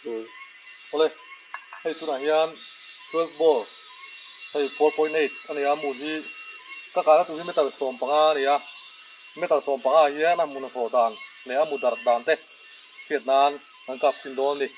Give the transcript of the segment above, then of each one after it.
Awle, hei tunah hian 12 ball hei 4.8 a ni a, hmun hi ka kahna tur hi meter 15 a ni a, meter 15 ah hian a hmun a hlawh dan leh a mu darh dan te hriat nan kan kap chhin dawn a ni.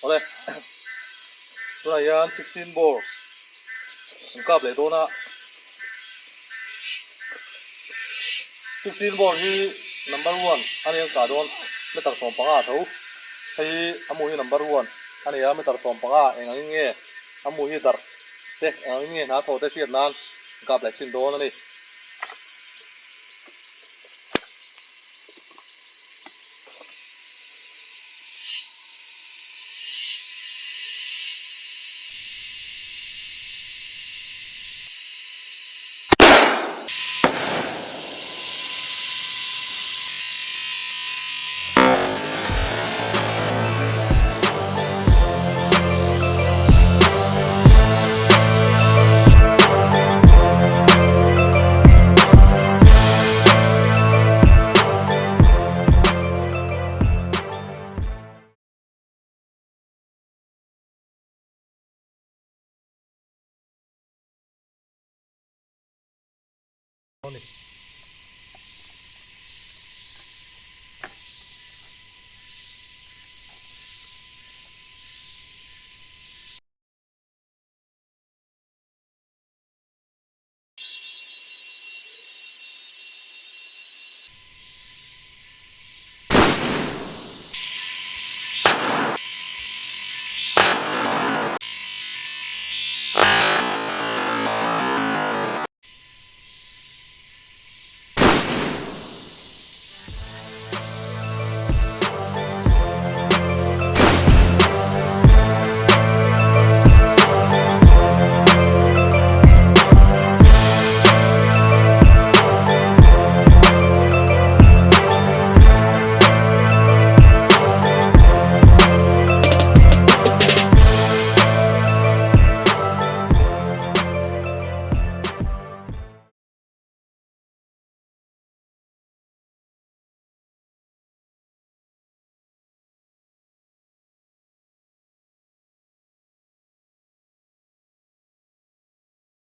Awle, tunah hian 16 ball an kap leh dawn a, 16 ball hi number one a ni an kah dawn meter 15 a tho, hei hi a mu hi number one a ni a meter 15 eng angin nge a mu hi darh te eng angin nge hna thawh te hriat nan an kap leh chhin dawn a ni.